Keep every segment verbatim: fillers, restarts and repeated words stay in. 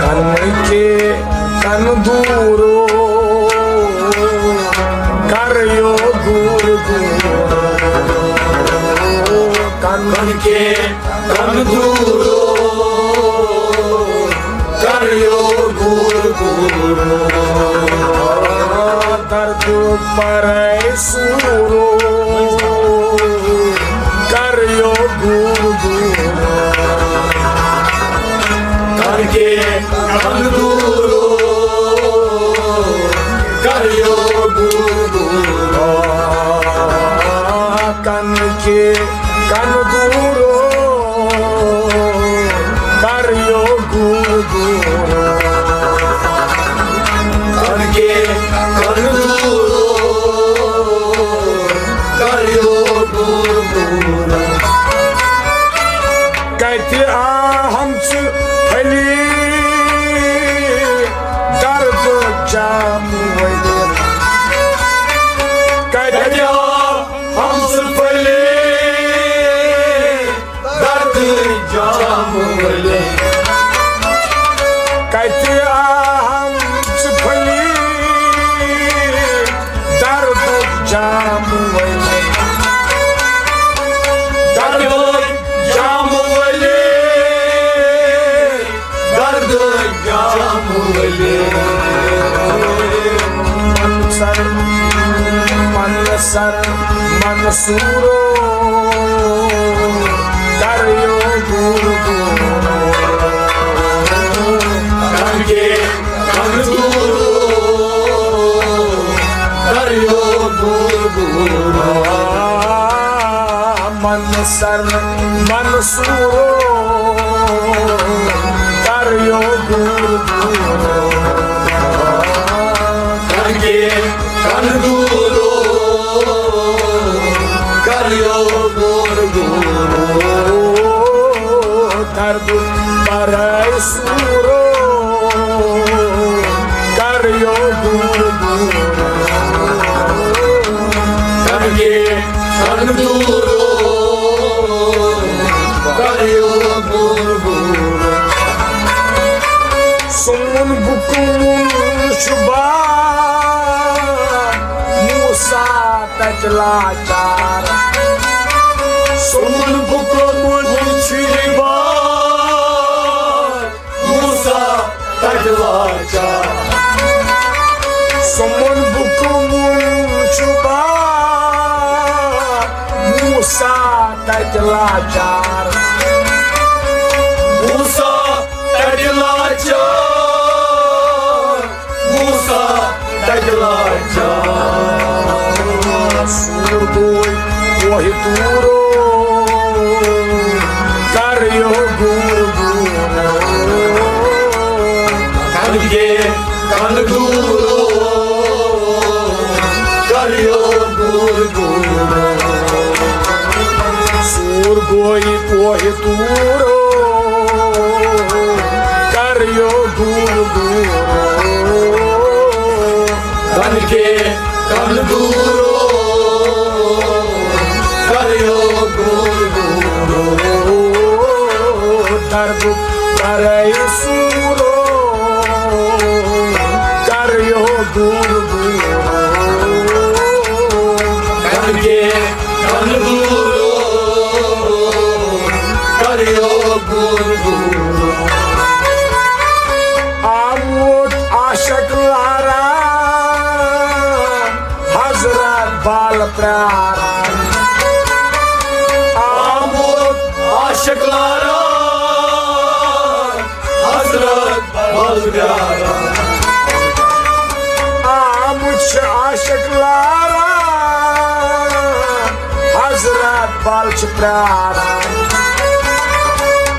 کن کے کن دورو کریو گور گور، کن کے کن دورو کریو گور گور، درد پرے سورو کریو گور گور، کن کے کن دورو کریو گور گور، کن کے کن دورو کریو گور گور، کن کے کن دورو کریو گور گور۔ کتہِ آہم ژٕ پھٔلی درد جام ؤلِتھ؟ کتہِ آہم ژٕ پھٔلی درد جام ؤلِتھ؟ کتہِ آہم ژٕ پھٔلی درد جام ؤلِتھ؟ درد جام ؤلِتھ، درد جام ؤلِتھ۔ من سر، من سر، من سورو کریو گور گور، کن کے کن دورو کریو گور گور، من سر من سورو کریو گور گور، کن کے کن دورو کریو گور گور، درد پرے سورو کریو گور گور، کن کے کن دورو کریو گور گور۔ سون بُکہٕ مُل چھُ بار موسیٰ تتہِ لاچار، سون بُکہٕ مُل چھُ یہِ بار موسیٰ تتہِ لاچار، سون بُکہٕ مُل چھُ بار موسیٰ تتہِ لاچار، موسیٰ تتہِ لاچار، موسیٰ تتہِ لاچار۔ سور گوے کوہِ طورو کریو گور گور، کن کے کن دورو کریو گور گور۔ سور گوے کوہِ طورو کریو گور گور، کن کے کن دورو کریو گور گور، درد پرے سورو کریو گور گور، کن کے کن دورو کریو گور گور۔ آمُت عاشق لاران، حضرت بال پیاران۔ آمُت عاشق لاران، حضرت بال پیاران۔ آمُت چھُ عاشق لاران، حضرت بال چھِ پیاران۔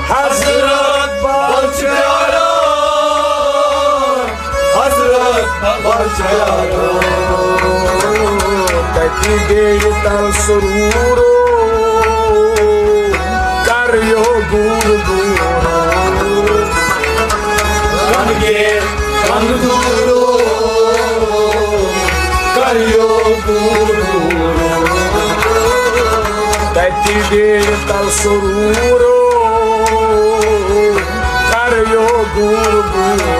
حضرت بال چھِ پیاران، حضرت بال چھِ پیاران۔ تتی بیٚیہِ تل سرورو کریو گور گور، کن کے کن دورو کریو گور گور۔ تتی بیٚیہِ تل سرورو کریو گور گور،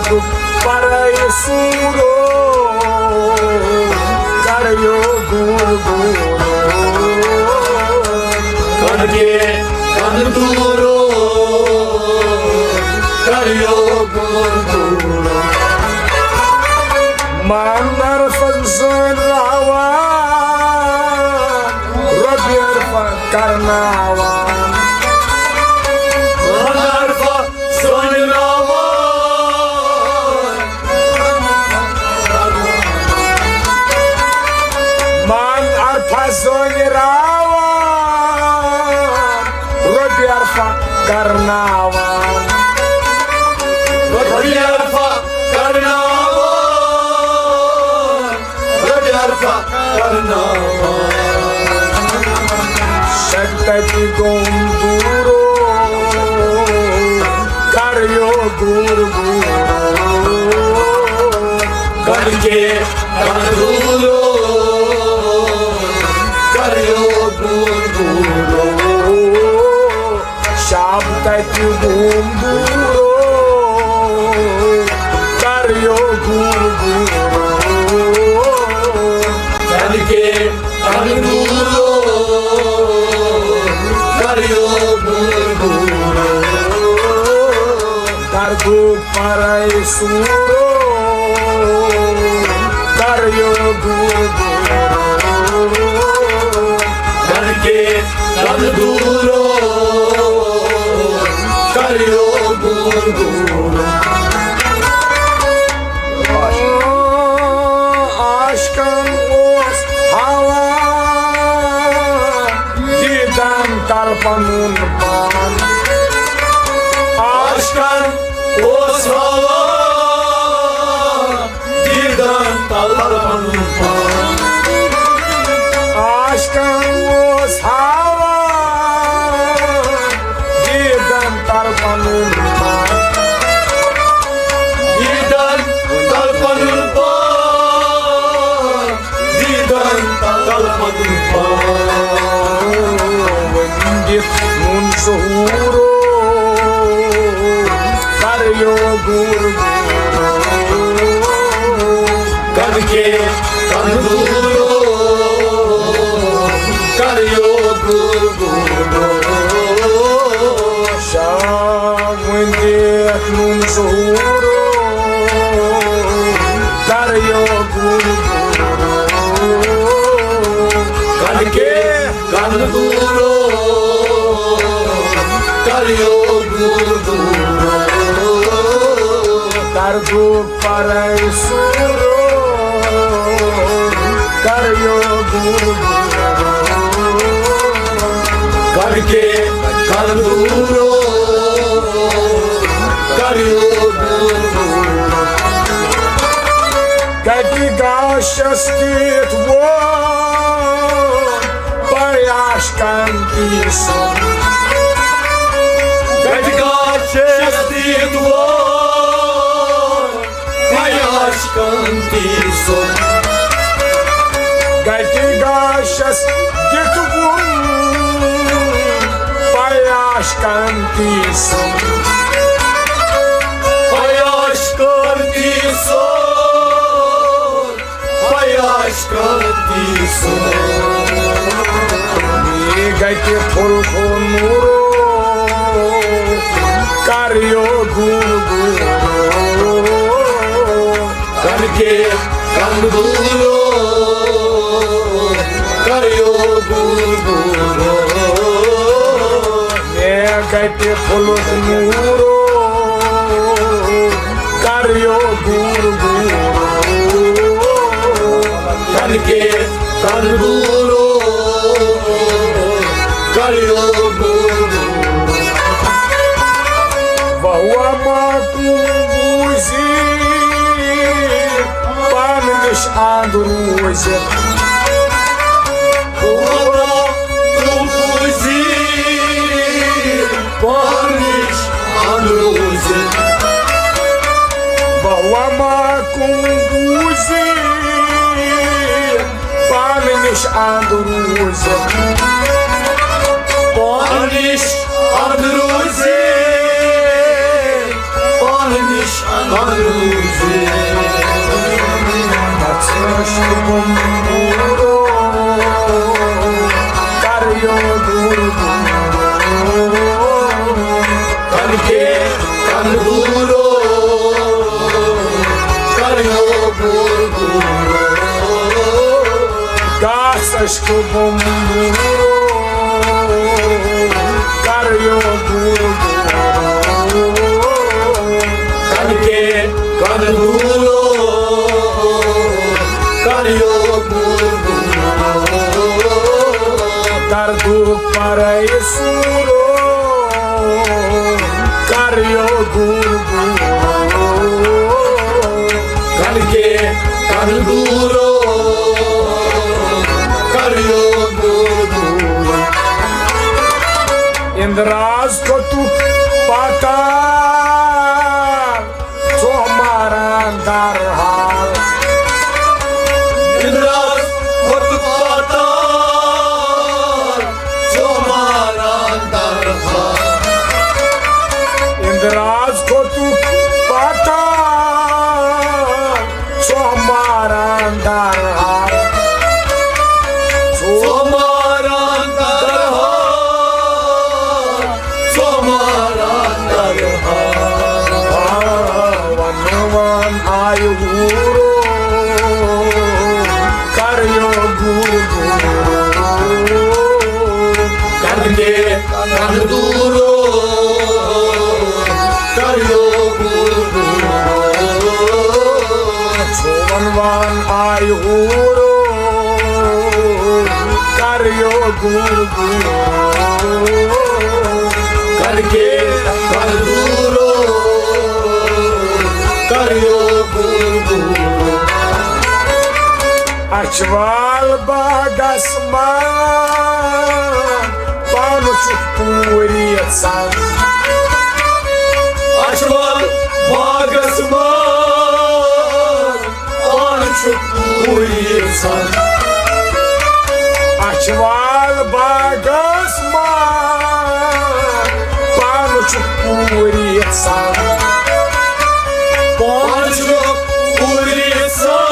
پرے سورو، کریو گور گورو۔ کڑکے کن دورو، کریو گور گورو۔ مان عرفن سن راوان، ربی عرفن کرناوان۔ مان عرفن سن راوان۔ مان عرفہ سن راوان، ربی عرفہ کرناوان۔ ربی عرفہ کرناوان۔ ربی عرفہ کرناوان۔ شک تتی گوم دورو، کریو گور گورو۔ کڑکے کن دورو، کریو گور گورو۔ شب تتہِ گوم دوٗرو، کریو گوٗر گوٗرو۔ کن کے کن دوٗرو، کریو گوٗر گوٗرو۔ دردُک پرے سورو، کریو گوٗر گوٗرو۔ کن کے کن دوٗرو، کریو گوٗر گوٗرو۔ عاشقن اوس ہاوان دیدن تل پنُن پان۔ عاشقن اوس ہاوان دیدن تل پنُن پان۔ عاشقن اوس ہاوان دیدن تل پنُن پان۔ دیدن تل پنُن پان۔ دیدن تل پنُن پان۔ ؤنِتھ نوٗن ظہوٗرو، کریو گوٗر گوٗرو۔ کن کے کن دوٗرو، کریو گوٗر گوٗرو۔ شام ؤنِتھ نوٗن ظہوٗرو، کریو گوٗر گوٗرو۔ کن کے کن دوٗرو، کریو گوٗر گوٗرو۔ دردُک پرے سورو، کریو گوٗر گوٗرو۔ کن کے کن دوٗرو، کریو گوٗر گوٗرو۔ کتہِ گاشس کِتھ ووت پیاش کانتی سُنٛد۔ کتہِ گاشس کِتھ ووت پیاش کانتی سُنٛد۔ کتہِ گاشس کِتھ ووت پیاش کانتی سُنٛد۔ پیاش کانتی سُنٛد۔ پیاش کانتی سُنٛد۔ یہِ گتہِ پھُل پھُل نوٗرو، کریو گوٗر گوٗرو۔ کن کے کن دوٗرو، کریو گوٗر گوٗرو۔ مےٚ گتہِ پھُلُک نوٗرو، کریو گوٗر گوٗرو۔ کن کے کن دوٗرو، کریو گوٗر گوٗرو۔ وہوا ما کُن بوٗزی پانہٕ نِش اَنٛد روٗزِتھ۔ وہوا ما کُن بوٗزی پانہٕ نِش اَنٛد روٗزِتھ۔ وہوا ما کُن بوٗزی پانہٕ نِش اَنٛد روٗزِتھ۔ پانہٕ نِش اَنٛد روٗزِتھ۔ پانہٕ نِش کر یو گور گور، کن کے کن دورو، کر یو گور گور، گاس عشق بمبورو، کر یو گور گور، کن کے کن دورو، کر یو گور گور، کر دو پرے سورو، کر یو گور گور، کن کے کن دورو، کر یو گور گور۔ اندراز کھوٚتُکھ پاتال، ژوٚہ ماران درحال۔ اندراز کھوٚتُکھ پاتال، ژوٚہ ماران درحال۔ اندراز کھوٚتُکھ پاتال، ژوٚہ ماران درحال۔ ژوٚہ ماران درحال، ژوٚہ ماران درحال۔ ونوان آیہِ ہوٗرو، کر یو گور گور، کر کے کر دورو، کر یو گور گور۔ ژوٚہ ونوان آیہِ ہوٗرو، کر یو گور گور، کر کے کر دورو، کر یو گور گور۔ اچھوال باغس منٛز پانہٕ چھُکھ پوٗرٕ یژھان۔ اچھوال باغس منٛز پانہٕ چھُکھ پوٗرٕ یژھان۔ اچھوال باغس منٛز پانہٕ چھُکھ پوٗرٕ یژھان۔ پانہٕ چھُکھ پوٗرٕ یژھان۔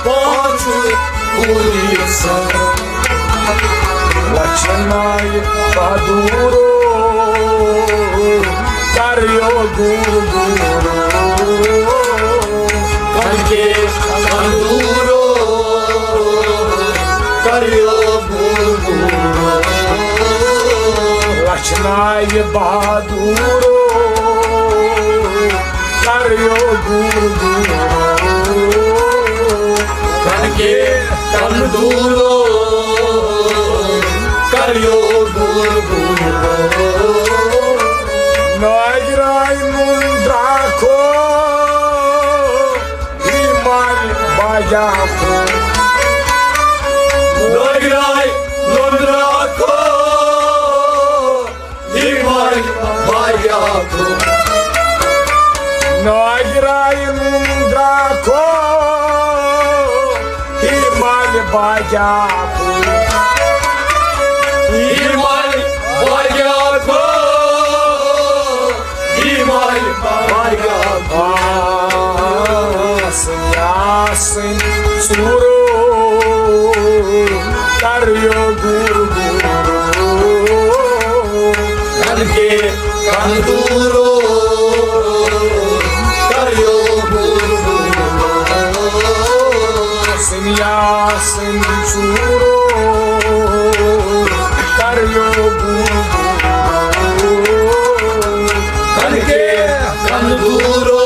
پانہٕ چھُکھ پوٗرٕ یژھان۔ وچھنایہِ بہادورو، کر یو گور گور۔ کن کے کن دورو، کر یو گور گور۔ وچھنایہِ بہادورو، کر یو گور گور۔ کن کے کن دورو، کر یو گور گور۔ ناگراے نُن دراکھو، ہی مال باجا کو۔ ناگراے نُن دراکھو، ہی مال باجا کو۔ ناگراے نُن دراکھو، ہی مال باجا کو۔ ہی مال باجا کو۔ ہی مال باجا کو۔ آس یاسن سورو، کر یو گور گور۔ کن کے کن دورو، کر یو گور گور۔ سنیا سن چورو، کر یو گور گور۔ کن کے کن دورو،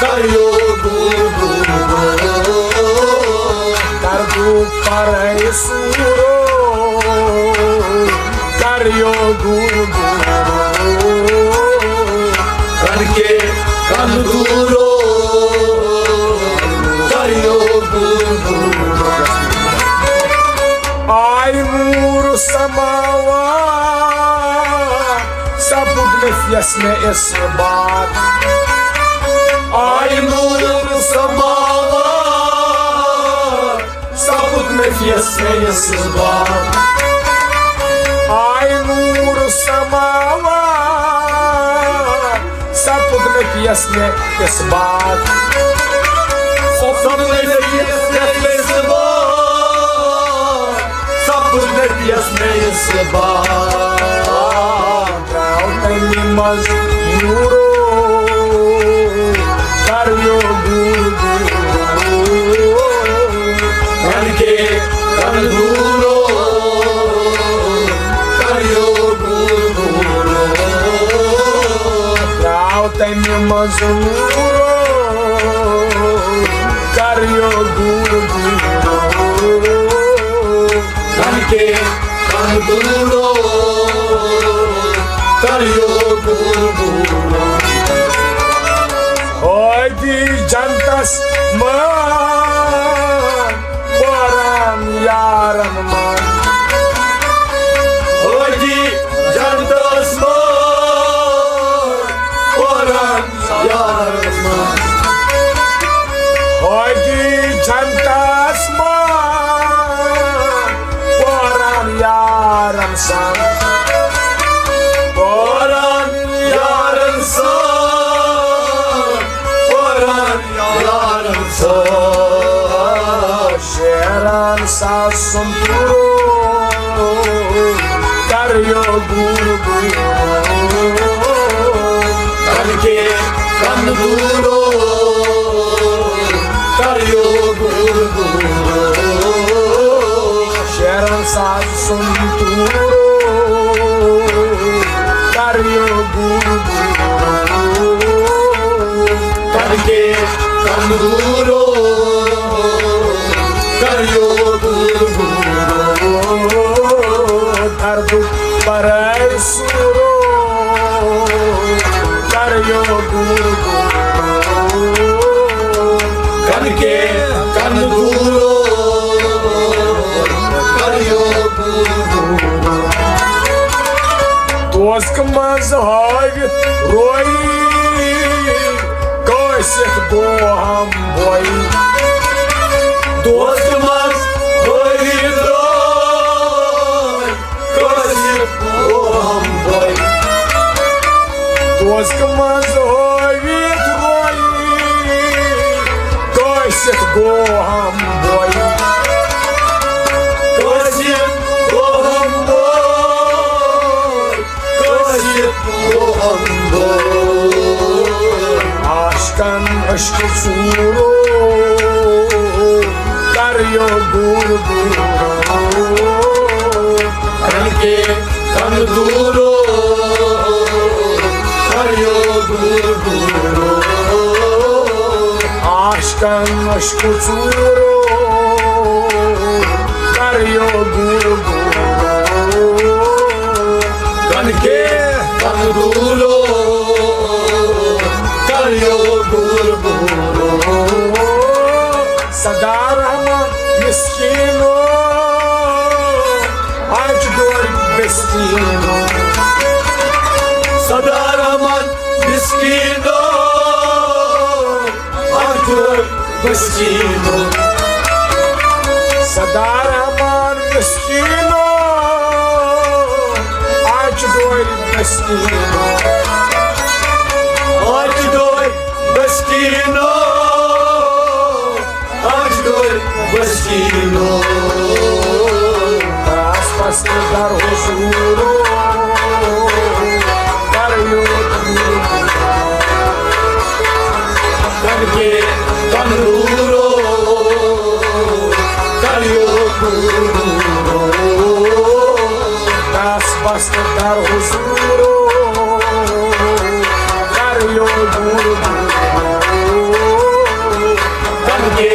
کر یو گور گور۔ کر دو پرے سورو، کر یو گور گور۔ کن کے کن دورو، کر یو گور گور۔ آے نور سماوار، سپُد مےٚ فیس مےٚ اثبات۔ آے نور سماوار، سپُد مےٚ فیس مےٚ اثبات۔ آے نور سماوار، یس مےٚ اِس بات۔ سپُد نبی یس مےٚ اِس بات۔ سپُد نبی یس مےٚ اِس بات۔ درٛاو تَمہِ منٛز نوٗرو، کریو گوٗر گوٗر۔ کن کے کن دوٗرو، کریو گوٗر گوٗر۔ درٛاو تَمہِ منٛز نوٗرو، کریو گوٗر گوٗر۔ کن کے کن دوٗرو، کریو گوٗر گوٗر۔ ہٲدی جنتس منٛز پوران یارن منٛز۔ ہٲدی جنتس منٛز پوران یارن منٛز۔ ہٲدی جنتس منٛز پوران یارن سان۔ پوران یارن سان۔ پوران یارن سان۔ شیران ساز سُنٛد تُرُن کریو گوٗر گوٗر۔ کن کے کن دوٗرو، کریو گوٗر گوٗر۔ شیران ساز سُنٛد تُرُن کریو گوٗر گوٗر۔ کن کے کن دوٗرو، کریو گوٗر گوٗر۔ دردُک پرے سوٗرو، کریو گوٗر گوٗر۔ کن کے کن دوٗرو، کریو گوٗر گوٗر۔ دوزخہٕ منٛز ہٲوِتھ روے، کٲسِتھ گوٚو ہم بوے۔ دوزخہٕ منٛز ہٲوِتھ روے، کٲسِتھ گوٚو ہم بوے۔ دوزخہٕ منٛز ہٲوِتھ روے، کٲسِتھ گوٚو ہم بوے۔ کٲسِتھ گوٚو ہم بوے۔ کٲشِر گوٚو اندر۔ عاشقن عشق ژوٗرو، کریو گوٗر گوٗر۔ کن کے کن دوٗرو، کریو گوٗر گوٗر۔ عاشقن عشق ژوٗرو، کریو گوٗر گوٗر۔ کن کے کن دوٗرو، کریو گوٗر گوٗر۔ سردار رحمان مسکیٖنو، اَچھِ ڈورِ بسکیٖنو۔ سردار رحمان مسکیٖنو، اَچھِ ڈورِ بسکیٖنو۔ سردار رحمان مسکیٖنو، اَچھِ ڈورِ بسکیٖنو۔ اَچھِ ڈورِ بسکیٖنو، اَچھِ ڈورِ بسکیٖنو۔ آس پاس در حضورو، کریو کن کے کن دوٗرو، کریو گوٗر گوٗر۔ آس پاس در حضورو، کریو گوٗر گوٗر۔ کن کے